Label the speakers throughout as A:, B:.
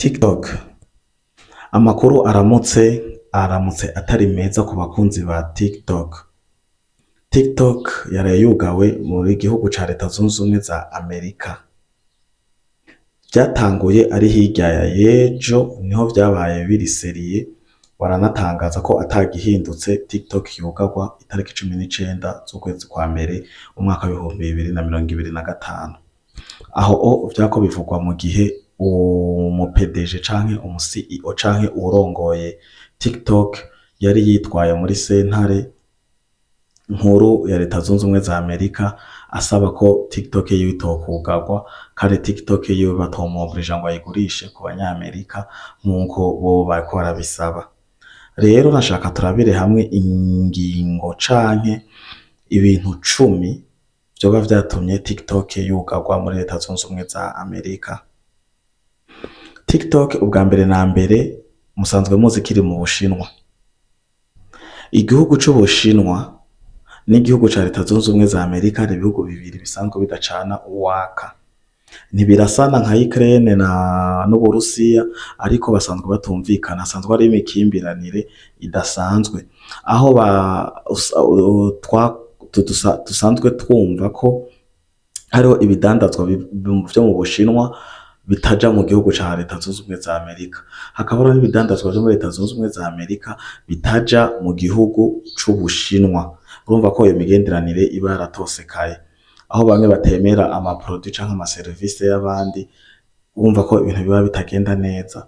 A: TikTok, amakuru aramutse atari meza ku bakunzi ba TikTok. TikTok yaraye yugawe muri gihugu ca Leta Zunze Ubumwe za Amerika. Vyatanguye ari hirya ya y'ejo, niho vyabaye biri sérieux, baranatangaza ko atagihindutse TikTok yugarwa itariki 19 z'ukwezi kwa mbere umwaka w'2025. Aho o vyako bivugwa mu gihe umu PDG canke umu CEO canke uwurongoye TikTok yari yitwaye muri sentare nkuru ya Leta Zunze Ubumwe za Amerika, asaba ko TikTok yiwe itokugarwa, kandi TikTok yiwe batomwobrija ngo ayigurishe ku banyamerika nkuko bo bariko barabisaba. Rero nashaka turabire hamwe ingingo canke ibintu 10 vyoba vyatumye TikTok yugarwa muri Leta Zunze Ubumwe za Amerika. TikTok, ubwa mbere na mbere, musanzwe muzi kiri mu Bushinwa. Igihugu c'Ubushinwa n'igihugu ca Leta Zunze Ubumwe za Amerika ni ibihugu bibiri bisanzwe bidacana uwaka. Ntibirasana nka Ukraine na n'Uburusiya, ariko basanzwe batumvikana, hasanzwe hari imikimbiranire idasanzwe, aho ba twa dusanzwe twumva ko hariho ibidandazwa vyo mu Bushinwa bitaja mu gihugu ca Leta Zunze Ubumwe za Amerika, hakaba hariho n'ibidandazwa vyo muri Leta Zunze Ubumwe za Amerika bitaja mu gihugu c'Ubushinwa. Urumva ko iyo migenderanire iba yaratosekaye, aho bamwe batemera ama produits canke ama services y'abandi, urumva ko ibintu biba bitagenda neza.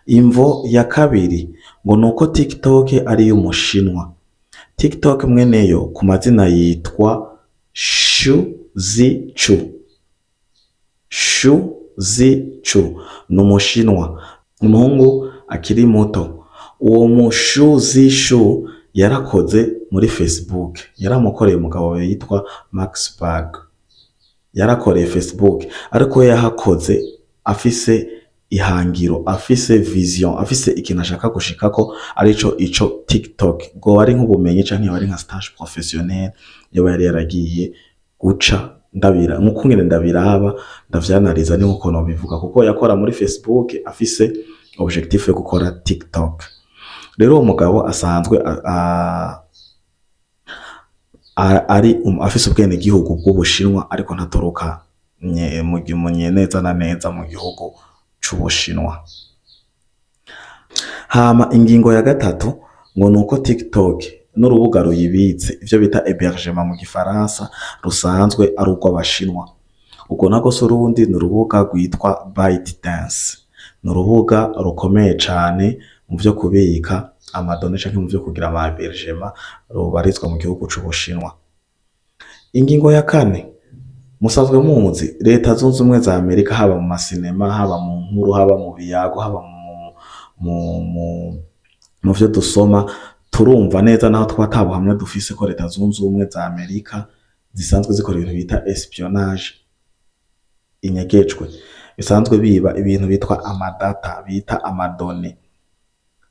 A: Imvo ya kabiri ngo nuko TikTok ari iy'umushinwa. TikTok mweneyo ku mazina yitwa Shou Zi Chew. Shou Zi Chew ni umushinwa, umuhungu akiri muto. Uwo mu Shou Zi Chew yarakoze muri Facebook, yaramukoreye, umugabo yitwa Mark Zuckerberg. Yarakoreye Facebook, ariko we yahakoze afise ihangiro, afise vision, afise ikintu ashaka gushikako, arico ico TikTok. Bwoba ari nk'ubumenyi canke yoba ari nka stage professionnel yoba yari yaragiye guca. Ndabira nkuko ngene ndabiraba, ndavyanaliza, ni nkuko nobivuga, kuko yakora muri Facebook afise objectif yo gukora TikTok. Rero uwo mugabo asanzwe ari afise ubwenegihugu bw'Ubushinwa, ariko ntaturuka neza na neza mu gihugu c'Ubushinwa. Hama ingingo ya gatatu ngo nuko TikTok n'urubuga ruyibitse, ivyo bita hébergement mu gifaransa, rusanzwe ari urw'Abashinwa. Urwo narwo si urundi, ni urubuga rwitwa ByteDance. Ni urubuga rukomeye cane mu vyo kubika ama données canke mu vyo kugira ama hébergement, rubarizwa mu gihugu c'Ubushinwa. Ingingo ya kane, musanzwe muzi Leta Zunze Ubumwe za Amerika, haba mu masinema, haba mu nkuru, haba mu biyago, haba mu vyo dusoma, turumva neza naho twaba ata buhamya dufise ko Leta Zunze Ubumwe za Amerika zisanzwe zikora ibintu bita espionnage inyegejwe, bisanzwe biba ibintu bitwa ama data, bita ama données,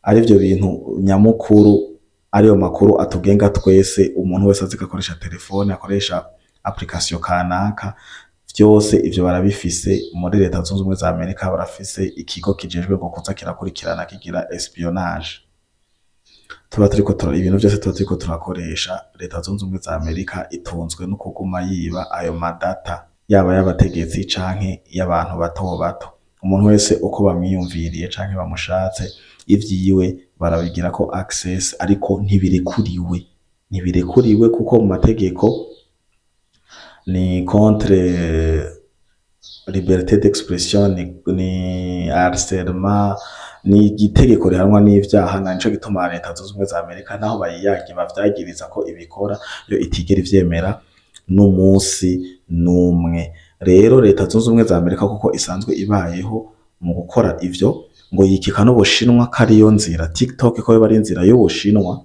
A: arivyo bintu nyamukuru, ariyo makuru atugenga twese. Umuntu wese azi ko akoresha telefone, akoresha application kanaka, vyose ivyo barabifise muri Leta Zunze Ubumwe za Amerika. Barafise ikigo kijejwe ngo kuza kirakurikirana, kigira espionnage. Tuba turiko ibintu vyose tuba turiko turakoresha, Leta Zunze Ubumwe za Amerika itunzwe no kuguma yiba ayo ma data, yaba y'abategetsi canke y'abantu bato bato. Umuntu wese uko bamwiyumviriye canke bamushatse, ivyiwe barabigirako access, ariko ntibirekuriwe, ntibirekuriwe, kuko mu mategeko ni contre liberté d'expression, ni harcèlement, ni itegeko rihanwa n'ivyaha. Na nico gituma Leta Zunze Ubumwe za Amerika, naho bayiyagiye bavyagiriza ko ibikora, yo itigera ivyemera n'umunsi n'umwe. Rero Leta Zunze Ubumwe za Amerika, kuko isanzwe ibayeho mu gukora ivyo, ngo yikeka n'Ubushinwa ko ariyo nzira, TikTok ko yoba ari inzira y'Ubushinwa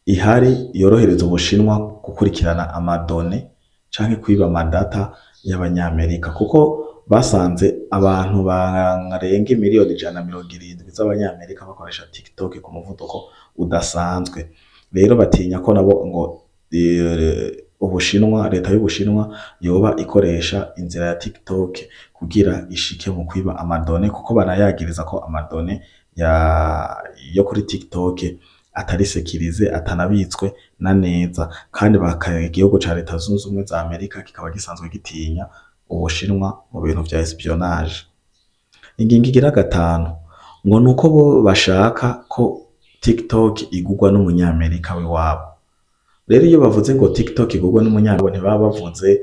A: ihari yorohereza Ubushinwa gukurikirana ama données canke kwiba ama data y'Abanyamerika, kuko basanze abantu barenga 170 miliyoni z'Abanyamerika bakoresha TikTok ku muvuduko udasanzwe. Rero batinya ko nabo ngo Ubushinwa, leta y'Ubushinwa yoba ikoresha inzira ya TikTok kugira ishike mu kwiba ama données, kuko banayagiriza ko ama données yo kuri TikTok atari sécurisé, atanabitswe na neza, kandi igihugu ca Leta Zunze Ubumwe za Amerika kikaba gisanzwe gitinya Ubushinwa mu bintu vya espionnage. Ingingo igira gatanu ngo nuko bo bashaka ko TikTok igurwa n'umunyamerika w'iwabo. Rero iyo bavuze ngo TikTok igurwa n'umunyamerika, ntibaba bavuze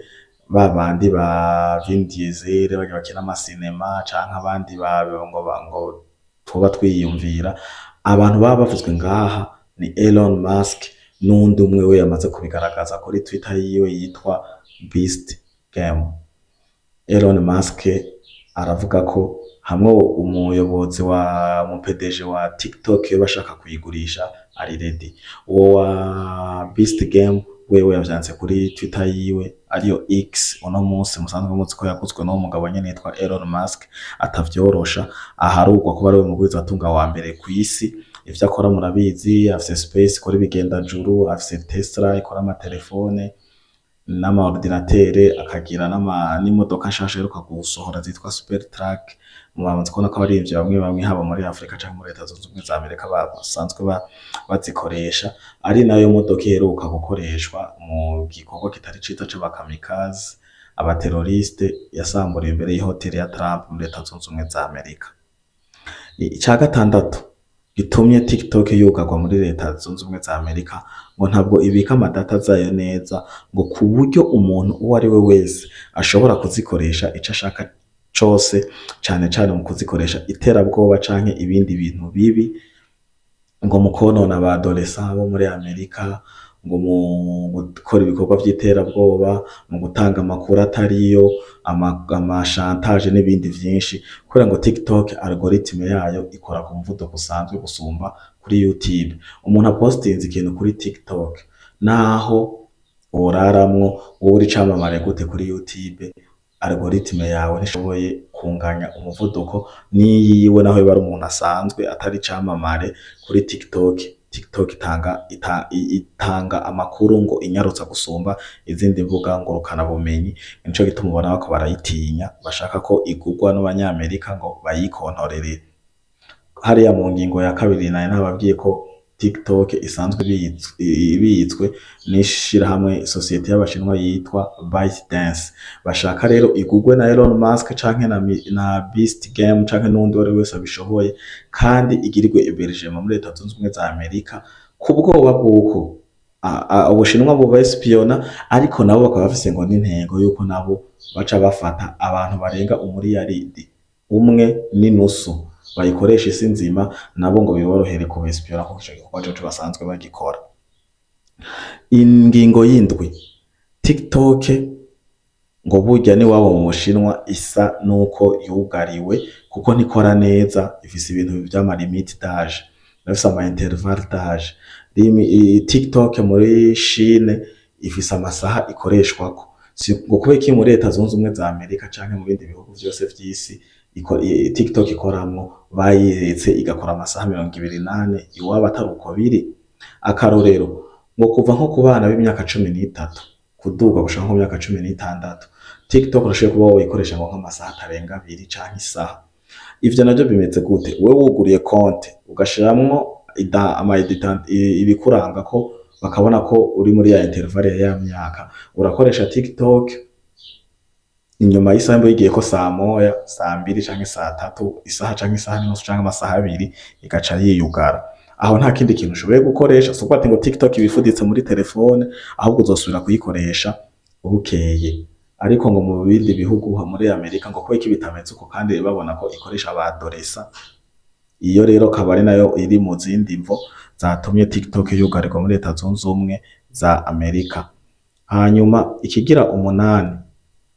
A: ba bandi ba Vin Diesel barya bakina amasinema, canke abandi ngo twoba twiyumvira. Abantu baba bavuzwe ngaha ni Elon Musk n'uwundi umwe we yamaze kubigaragaza kuri Twitter yiwe yitwa Beast Game. Elon Musk aravuga ko hamwe umuyobozi wa mu PDG wa TikTok yoba ashaka kuyigurisha, ari ready. Uwo wa Beast Game wewe yavyanditse kuri Twitter yiwe, ariyo X uno munsi musanzwe muzi ko yaguzwe n'uwo mugabo nyene yitwa Elon Musk, atavyorosha, aharugwa kuba ariwe mugwizatunga wa mbere kw'isi. Ivyo akora murabizi: afise Space ikora ibigendajuru, afise Tesla ikora amatelefone n'ama ordinateur, akagira n'imodoka nshasha aheruka gusohora zitwa Supertruck. Muramaze kubona ko abaririmbyi bamwe bamwe, haba muri Afrika canke muri Leta Zunze Ubumwe za Amerika, basanzwe bazikoresha, ari nayo modoka iheruka gukoreshwa mu gikorwa kitari ciza c'aba kamikaze, aba terroristes, yasamburiye imbere y'ihoteli ya Trump muri Leta Zunze Ubumwe za Amerika. Ica gatandatu gitumye TikTok yugarwa muri Leta Zunze Ubumwe za Amerika, ngo ntabwo ibika ama data zayo neza, ngo ku buryo umuntu uwo ari we wese ashobora kuzikoresha ico ashaka cose, cane cane mu kuzikoresha iterabwoba canke ibindi bintu bibi, ngo mu konona aba adolescents bo muri Amerika, ngo mu gukora ibikorwa vy'iterabwoba, mu gutanga amakuru atariyo, ama chantage n'ibindi vyinshi, kubera ngo TikTok algorithme yayo ikora ku muvuduko usanzwe gusumba kuri YouTube. Umuntu apostinze ikintu kuri TikTok, naho woraramwo wowe uri icamamare gute kuri YouTube, algorithme yawe ntishoboye kunganya umuvuduko n'iyiwe, naho yoba ari umuntu asanzwe atari icamamare kuri TikTok. TikTok itanga amakuru ngo inyarutsa gusumba izindi mbuga ngurukana bumenyi. Nico gituma ubona bako barayitinya, bashaka ko igurwa n'abanyamerika ngo bayikontorere. Hariya mu ngingo ya kabiri nari nababwiye ko TikTok isanzwe ibitswe n'ishirahamwe, sosiyete y'abashinwa yitwa ByteDance. Bashaka rero igurwe na Elon Musk canke na Beast Game canke n'uwundi uwari we wese abishoboye, kandi igirirwe hébergement muri Leta Zunze Ubumwe za Amerika, ku bwoba bw'uko Ubushinwa buba espiona, ariko nabo bakaba bafise ngo n'intego yuko nabo baca bafata abantu barenga 1.5 umuriyaridi bayikoresha isi nzima, nabo ngo biborohere kubespiona, kuko ico gikorwa coco basanzwe bagikora. Ingingo y'indwi, TikTok ngo burya n'iwabo mu Bushinwa isa nuko yugariwe, kuko ntikora neza, ifise ibintu vy'ama limite d'âge, irafise ama intervalle d'âge. TikTok muri Chine ifise amasaha ikoreshwako. Si ngo kubera iki muri Leta Zunze Ubumwe za Amerika canke mu bindi bihugu vyose vy'isi TikTok ikoramwo bayiretse igakora amasaha 24, iwabo atari uko biri? Akarorero, ngo kuva nko ku bana b'imyaka 13 kuduga gushika nko ku myaka 16, TikTok urashoboye kuba woyikoresha ngo nk'amasaha atarenga 2 canke isaha. Ivyo navyo bimeze gute? Wewe wuguriye konte, ugashiramwo ibikuranga, ko bakabona ko uri muri ya intervalle ya myaka, urakoresha TikTok. Inyuma y'isaha imba yigiyeko saa 1, saa 2 canke saa 3, isaha canke isaha n'inusu canke amasaha 2, igaca yiyugara. Aho nta kindi kintu ushoboye gukoresha. Si ukuvuga ati ngo TikTok ibifuditse muri telefone, ahubwo uzosubira kuyikoresha bukeye. Ariko ngo mu bindi bihugu, muri Amerika, ngo kubera iki bitameze uko, kandi babona ko ikoresha aba adolescents? Iyo rero akaba ari nayo iri mu zindi mvo zatumye TikTok yugarirwa muri Leta Zunze Ubumwe za Amerika. Hanyuma ikigira umunani,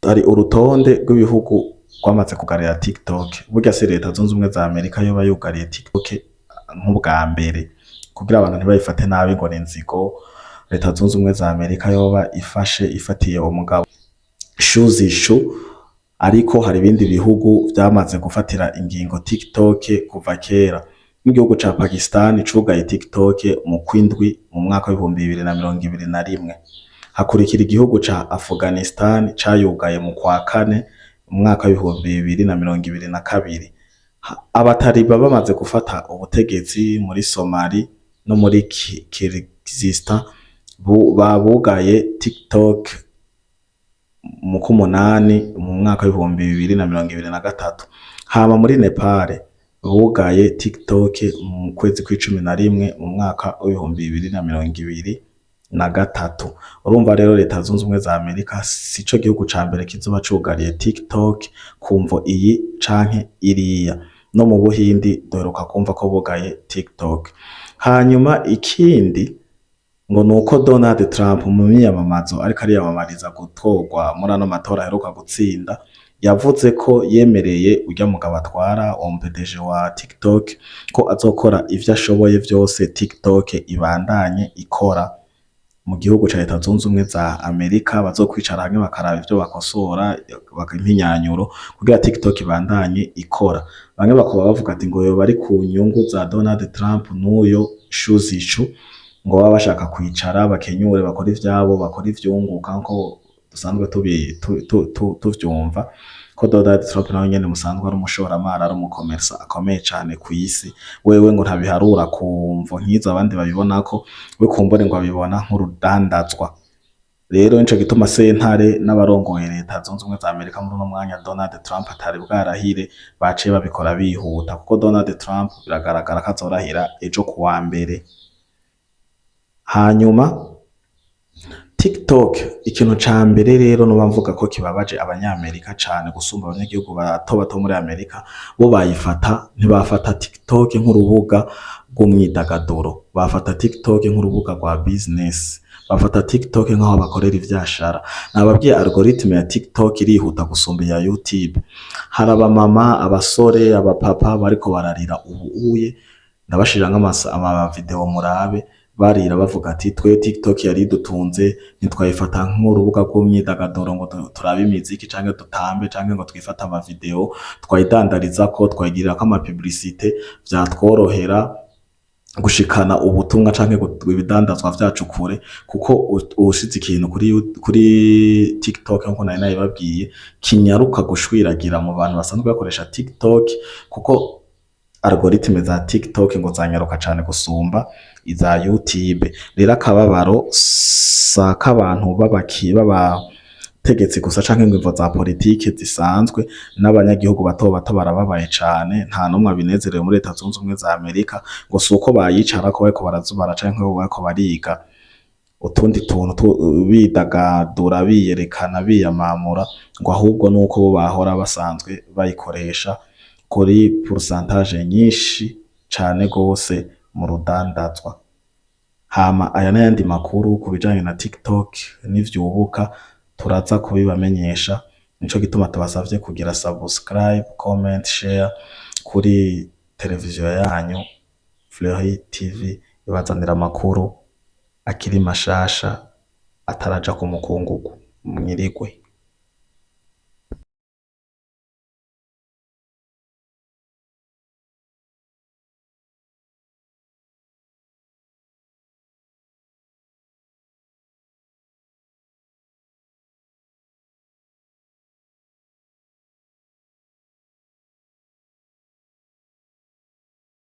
A: hari urutonde rw'ibihugu rwamaze kugarira TikTok. Burya si Leta Zunze Ubumwe za Amerika yoba yugariye TikTok nk'ubwa mbere, kugira abantu ntibayifate nabi ngo ni inzigo Leta Zunze Ubumwe za Amerika yoba ifashe ifatiye umugabo Shuzishu, ariko hari ibindi bihugu vyamaze gufatira ingingo TikTok kuva kera. Nk'igihugu ca Pakistan cugaye TikTok mu kwindwi mu mwaka w'2021. Hakurikira igihugu ca Afghanistan cayugaye mu kwa kane mu mwaka w'2022. Abataliba bamaze gufata ubutegetsi muri Somali no muri Kyrgyzstan, babugaye TikTok mu k'umunani mu mwaka w'2023. Hama muri Nepal bugaye TikTok mu kwezi kw'icumi na rimwe mu mwaka w'2023. Urumva rero, Leta Zunze Ubumwe za Amerika sico gihugu ca mbere kizoba cugariye TikTok kumvo iyi canke iriya. No mu Buhindi duheruka kumva ko bugaye TikTok. Hanyuma ikindi ngo nuko Donald Trump mu myiyamamazo ariko ariyamamariza gutorwa muri ano matora aheruka gutsinda, yavuze ko yemereye urya mugabo atwara uwo PDG wa TikTok ko azokora ivyo ashoboye vyose TikTok ibandanye ikora mu gihugu ca Leta Zunze Ubumwe za Amerika. Bazokwicara hamwe bakaraba ivyo bakosora, impinyanyuro kugira TikTok ibandanye ikora. Bamwe bakaba bavuga ati ngo yoba ari ku nyungu za Donald Trump n'uyo Shuzicu, ngo baba bashaka kwicara bakenyure, bakora ivyabo, bakora ivyunguka, nko dusanzwe tuvyumva ko Donald Trump nawe nyene musanzwe ari umushoramari, ari umukomersa akomeye cane kw'isi. Wewe ngo ntabiharura ku mvo nk'izo abandi babibonako, we kumbure ngo abibona nk'urudandazwa. Rero nico gituma sentare n'abarongoye Leta Zunze Ubumwe za Amerika muri uno mwanya Donald Trump atari bwarahire baciye babikora bihuta, kuko Donald Trump biragaragara ko azorahira ejo kuwa mbere. Hanyuma TikTok, ikintu ca mbere rero noba mvuga ko kibabaje Abanyamerika cane gusumba abanyagihugu bato bato muri Amerika, bo bayifata, ntibafata TikTok nk'urubuga rw'umwidagaduro, bafata TikTok nk'urubuga rwa business, bafata TikTok nk'aho bakorera ivyashara. Nababwiye, algorithme ya TikTok irihuta gusumba iya YouTube. Hari abamama, abasore, abapapa bariko bararira ubu uye, ndabashirira ama video murabe barira bavuga ati: "Twe TikTok yari idutunze, ntitwayifata nk'urubuga rw'umwidagaduro ngo turabe imiziki canke dutambe canke ngo twifate ama video, twayidandarizako, twayigirirako ama publicité, vyatworohera gushikana ubutumwa canke ibidandazwa vyacu kure, kuko uwushize ikintu kuri TikTok, nkuko nari nabibabwiye, kinyaruka gushwiragira mu bantu basanzwe bakoresha TikTok, kuko algorithme za TikTok ngo zanyaruka cane gusumba iza YouTube." Rero akababaro si ak'abantu b'abategetsi gusa canke ngo imvo za politike zisanzwe, n'abanyagihugu bato bato barababaye cane. Nta n'umwe abinezerewe muri Leta Zunze Ubumwe za Amerika. Ngo si uko bayicarako bariko barazubara canke bariko bariga utundi tuntu bidagadura, biyerekana, biyamamura, ngo ahubwo nuko bo bahora basanzwe bayikoresha kuri pourcentage nyinshi cane gose mu rudandazwa. Hama aya n'ayandi makuru ku bijanye na TikTok n'ivyubuka turaza kubibamenyesha. Nico gituma tubasavye kugira subscribe, comment, share kuri televiziyo yanyu Fleury TV, ibazanira amakuru akiri mashasha ataraja ku mukungugu. Mwirigwe.